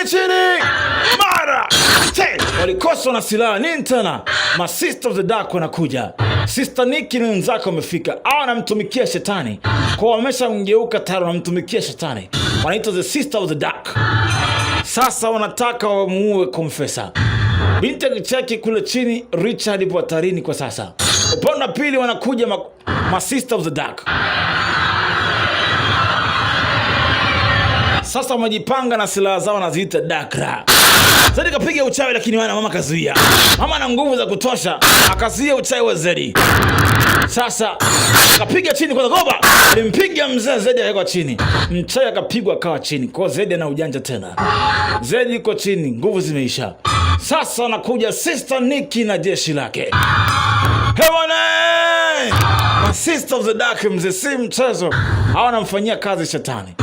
Chini mara che, walikoswa na silaha nini tena? Ma Sister of the Dark wanakuja. Sister Nikki na wenzake wamefika, au wanamtumikia shetani, kwa wameshamgeuka tayari, wanamtumikia shetani, wanaitwa the Sister of the Dark. Sasa wanataka wamuue Confessor. Binti akicheki kule chini, Richard ipo hatarini kwa sasa. Upande wa pili wanakuja ma Sister of the Dark. Sasa wamejipanga na silaha zao wanaziita Dakra. Zedi kapiga uchawi lakini wana mama kazuia. Mama ana nguvu za kutosha, akazuia uchawi wa Zedi. Sasa akapiga chini kwa goba, alimpiga mzee Zedi akawekwa chini. Mchawi akapigwa akawa chini. Kwa Zedi ana ujanja tena. Zedi yuko chini, nguvu zimeisha. Sasa anakuja Sister Nikki na jeshi lake. Hewane! Ma Sister of the Dark mzee, si mchezo. Hawa wanamfanyia kazi shetani.